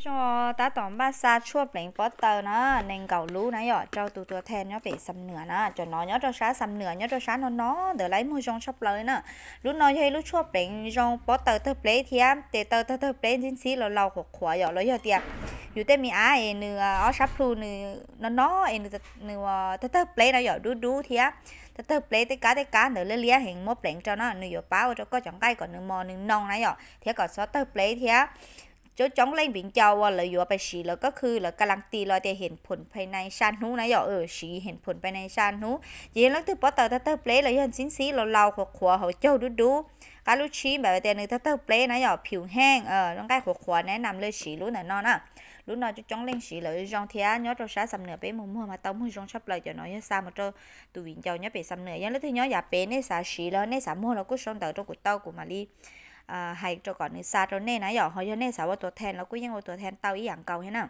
Tso, tab tom npaj xa tshuaj pleev pob taws na, nees nkaum lub na yom, rau tus tuam thej nyob pem Xam Nuam na. Cov no nyob rau sab Xam Nuam, nyob rau sab no no ntawd lawv muag zoo tshaj plaws li na. Lub no yog ib lub tshuaj pleev zoo pob taws tawg pleb thiab tes taw tawg tawg pleb ntxhib ntxhib laus laus qhuav qhuav yom, los yog tias yus tej me ab es nws ob sab plhu nws no no es nws tawg tawg pleb na yom, dub dub thiab tawg tawg pleb tej kab tej kab ntawd liab liab heev, muab pleev rau na nws yuav pab ua rau koj cov nqaij kom nws mos nws noo na yom, thiab kom txhob tawg pleb thiab. Coob coob leej viv ncaus uas lawv yuav pais siv lawv ko khw lawv ka las tis los tias hem phum phais nais sa hnub na yom, siv hem phum phais nais sa hnub ces yog leej twg pob taws tawg tawg pleb los yog ntxhib ntxhib laus laus qhuav qhuav hauv caug dub dub, qab lub tshib npam tias nws tawg tawg pleb na yom, phiu heej, nqaij qhuav qhuav na nam lawv siv lub ntawm no na. Lub no coob coob leej siv lawv zoo thiab, nyob rau sab Xam Nuam peb mus muag mas tau muag zoo tshaj plaws. Cov no yog xa mus rau tus viv ncaus nyob pem Xam Nuam. Yog leej twg nyob yav pem nej xav siv los nej xav muag los kuj sau ntawv rau kuv tau, kuv mam li hais rau kom nws xa rau nej na yom. Ho yog nej xav ua tuam thej los kuj yeej ua tuam thej tau ib yam nkaus thiab na.